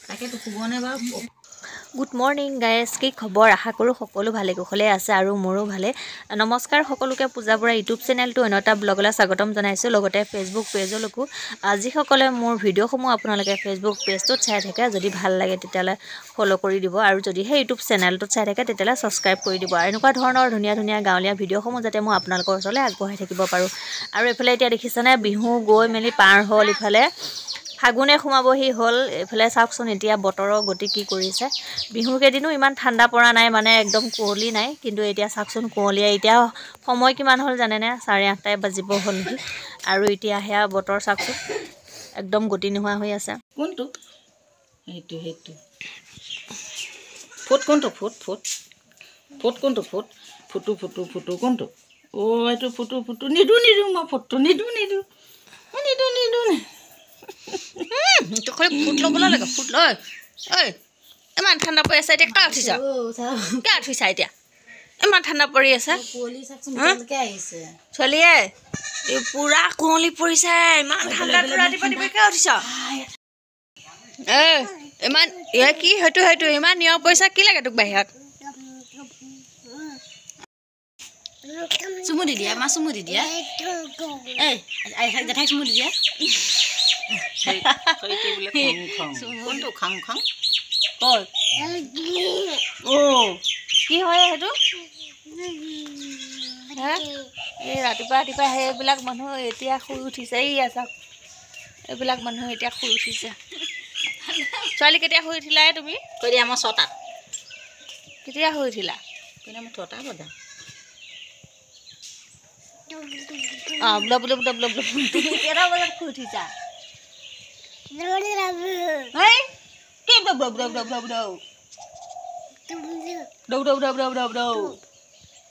তাকেতো শুবনে বাৰু। Good morning guys, কি খবৰ? আশা কৰোঁ সকলো ভালে কুশলে আছে আৰু মোৰো ভালে। নমস্কাৰ সকলোকে, পূজা বৰা ইউটিউব চেনেলটো অন্য এটা ব্লগলৈ স্বাগতম জনাইছোঁ, লগতে ফেচবুক পেজলৈকো। যিসকলে মোৰ ভিডিঅ'সমূহ আপোনালোকে ফেচবুক পেজটোত চাই থাকে, যদি ভাল লাগে তেতিয়াহ'লে ফ'ল' কৰি দিব, আৰু যদিহে ইউটিউব চেনেলটোত চাই থাকে তেতিয়াহ'লে ছাবস্ক্ৰাইব কৰি দিব। আৰু এনেকুৱা ধৰণৰ ধুনীয়া ধুনীয়া গাঁৱলীয়া ভিডিঅ'সমূহ যাতে মই আপোনালোকৰ ওচৰলৈ আগবঢ়াই থাকিব পাৰোঁ। আৰু এইফালে এতিয়া দেখিছেনে, বিহু গৈ মেলি পাৰ হ'ল, ইফালে ফাগুনে সোমাবহি হ'ল। এইফালে চাওকচোন এতিয়া বতৰৰ গতি কি কৰিছে। বিহু কেইদিনো ইমান ঠাণ্ডা পৰা নাই, মানে একদম কুঁৱলী নাই, কিন্তু এতিয়া চাওকচোন কুঁৱলীয়ে। এতিয়া সময় কিমান হ'ল জানেনে? 8:30 বাজিব হ'লহি, আৰু এতিয়া সেয়া বতৰ চাওকচোন একদম গতি নোহোৱা হৈ আছে। কোনটো সেইটো সেইটো ফুট, কোনটো ফুট ফুট ফুট, কোনটো ফুট ফুটু ফুটু ফুটু, কোনটো? অ' এইটো ফুটু ফুটু, নিদো নিদো, মই ফুটটো নিদো নিদো নিদো নিদো। ফুট ল'বলৈ লাগে, ফুট লৈ। ঐ, ইমান ঠাণ্ডা পৰি আছে এতিয়া, কা উঠিছা? কা উঠিছা এতিয়া? ইমান ঠাণ্ডা পৰি আছে ছোৱালীয়ে, এই পুৰা কুঁৱলী পৰিছে, ইমান ঠাণ্ডাত ৰাতিপুৱা ৰাতিপুৱা কিয় উঠিছ? এ ইমান কি সেইটো সেইটো ইমান নিয়ম পইচা কি লাগে তোক বাহিৰত? চুমু দি দিয়া মা, চুমু দি দিয়া, এই জেঠাই চুমু দি দিয়া। কোনটো খাং খাং? অ' কি হয় সেইটো? এই ৰাতিপুৱা ৰাতিপুৱা সেইবিলাক মানুহ এতিয়া শুই উঠিছে। এইয়া চাওক, এইবিলাক মানুহ এতিয়া শুই উঠিছে। ছোৱালী কেতিয়া শুই উঠিলা তুমি? কৈ দিয়া, মই 6টাত। কেতিয়া শুই উঠিলা? মই 6টা বজাত। অঁ, বোলা বোলা বোলা বোলা বোলা, তুমি কেইটা বজাত শুই উঠিছা? কি বোলা বোলা বোলা বোলা বোলা দৌ দৌ দৌ দৌ দৌ দৌ।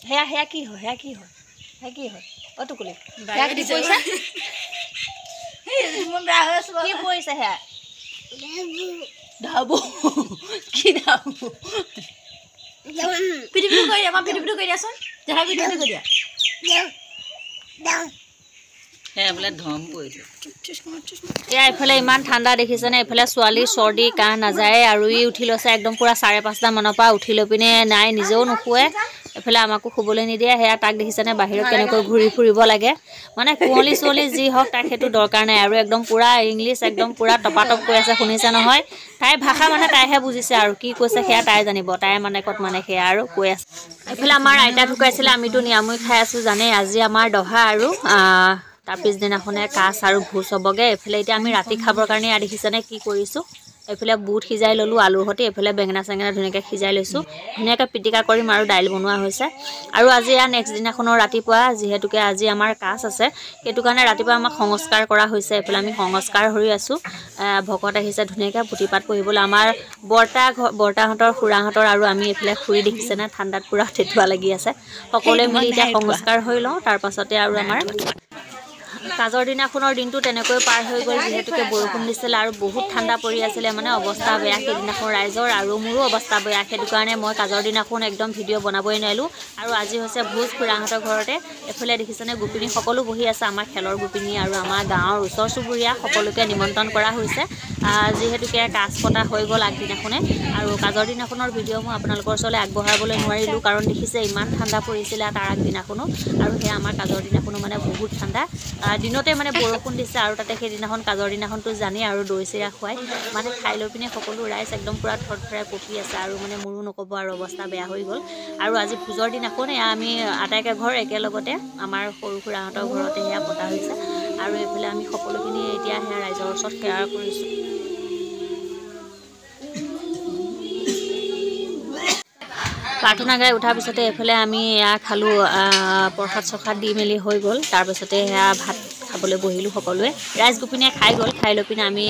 সেয়া সেয়া কি হয়? সেয়া কি হয়? সেয়া কি হয়? অ টুকুলি, সেয়া কি পৰিছে? কি পৰিছে সেয়া? ধাবু কি ধাবু? পিটি পিটি কৰি দিয়া মা, পিটি পিটি কৰি দিয়াচোন জেঠাই, পিটি পিটি কৰি দিয়া। এয়া এইফালে ইমান ঠাণ্ডা দেখিছেনে? এইফালে ছোৱালীৰ চৰ্দি কাহ নাযায়, আৰু ই উঠি লৈছে একদম পূৰা 5:30 মানৰ পৰা উঠি লৈ পিনে নাই, নিজেও নুশুৱে, এইফালে আমাকো শুবলৈ নিদিয়ে। সেয়া তাক দেখিছেনে বাহিৰত কেনেকৈ ঘূৰি ফুৰিব লাগে, মানে কুঁৱলী চুঁৱলী যি হওক তাক সেইটো দৰকাৰ নাই। আৰু একদম পূৰা ইংলিছ একদম পূৰা টপাটপ কৈ আছে, শুনিছে নহয়? তাইৰ ভাষা মানে তাইহে বুজিছে, আৰু কি কৈছে সেয়া তাই জানিব, তাই মানে ক'ত মানে সেয়া আৰু কৈ আছে। এইফালে আমাৰ আইতা ঢুকাইছিলে, আমিতো নিৰাময় খাই আছোঁ জানেই। আজি আমাৰ দহা আৰু তাৰ পিছদিনাখনে কাছ আৰু ভোজ হ'বগৈ। এইফালে এতিয়া আমি ৰাতি খাবৰ কাৰণে এয়া দেখিছেনে কি কৰিছোঁ। এইফালে বুট সিজাই ল'লোঁ আলুৰ সৈতে, এইফালে বেঙেনা চেঙেনা ধুনীয়াকৈ সিজাই লৈছোঁ, ধুনীয়াকৈ পিটিকা কৰিম আৰু দাইল বনোৱা হৈছে। আৰু আজি এয়া নেক্সট দিনাখনৰ ৰাতিপুৱা, যিহেতুকে আজি আমাৰ কাছ আছে, সেইটো কাৰণে ৰাতিপুৱা আমাক সংস্কাৰ কৰা হৈছে। এইফালে আমি সংস্কাৰ হৈ আছোঁ, ভকত আহিছে ধুনীয়াকৈ পুথিপাত পঢ়িবলৈ। আমাৰ বৰ্তাহঁতৰ খুৰাহঁতৰ আৰু আমি এইফালে খুৰী দেখিছেনে ঠাণ্ডাত পূৰা ঠেঠুৱা লাগি আছে। সকলোৱে মিলি এতিয়া সংস্কাৰ হৈ লওঁ, তাৰপাছতে আৰু আমাৰ কাজৰ দিনাখনৰ দিনটো তেনেকৈ পাৰ হৈ গ'ল। যিহেতুকে বৰষুণ দিছিলে আৰু বহুত ঠাণ্ডা পৰি আছিলে, মানে অৱস্থা বেয়া সেইদিনাখন ৰাইজৰ আৰু মোৰো অৱস্থা বেয়া। সেইটো কাৰণে মই কাজৰ দিনাখন একদম ভিডিঅ' বনাবই নোৱাৰিলোঁ। আৰু আজি হৈছে ভোজ খুৰাহঁতৰ ঘৰতে। এইফালে দেখিছেনে গোপিনী সকলো বহি আছে, আমাৰ খেলৰ গোপিনী আৰু আমাৰ গাঁৱৰ ওচৰ চুবুৰীয়া সকলোকে নিমন্ত্ৰণ কৰা হৈছে। যিহেতুকে কাজ পতা হৈ গ'ল আগদিনাখনে, আৰু কাজৰ দিনাখনৰ ভিডিঅ' মই আপোনালোকৰ ওচৰলৈ আগবঢ়াবলৈ নোৱাৰিলোঁ, কাৰণ দেখিছে ইমান ঠাণ্ডা পৰিছিলে তাৰ আগদিনাখনো। আৰু সেয়া আমাৰ কাজৰ দিনাখনো মানে বহুত ঠাণ্ডা, দিনতে মানে বৰষুণ দিছে, আৰু তাতে সেইদিনাখন কাজৰ দিনাখনতো জানেই আৰু দৈ চিৰা খুৱাই মানে খাই লৈ পিনে সকলো ৰাইজ একদম পূৰা থৰথৰাই কঁপি আছে, আৰু মানে মোৰো নক'ব আৰু অৱস্থা বেয়া হৈ গ'ল। আৰু আজি ভোজৰ দিনাখন এয়া আমি আটাইকে ঘৰ একেলগতে আমাৰ সৰু খুৰাহঁতৰ ঘৰতে সেয়া পতা হৈছে। আৰু এইফালে আমি সকলোখিনি এতিয়া সেয়া ৰাইজৰ ওচৰত সেৱা কৰিছোঁ। প্ৰাৰ্থনা গাই উঠাৰ পিছতে এইফালে আমি এয়া খালোঁ, প্ৰসাদ চসাদ দি মেলি হৈ গ'ল। তাৰপিছতে সেয়া ভাত খাবলৈ বহিলোঁ সকলোৱে, ৰাইজ গোপিনীয়ে খাই গ'ল। খাই লৈ পিনে আমি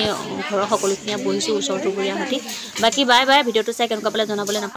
ঘৰৰ সকলোখিনিয়ে বহিছোঁ ওচৰ চুবুৰীয়া সৈতে। বাকী বাই বাই, ভিডিঅ'টো চাই কেনেকুৱা পালে জনাবলৈ নাপাহৰিব।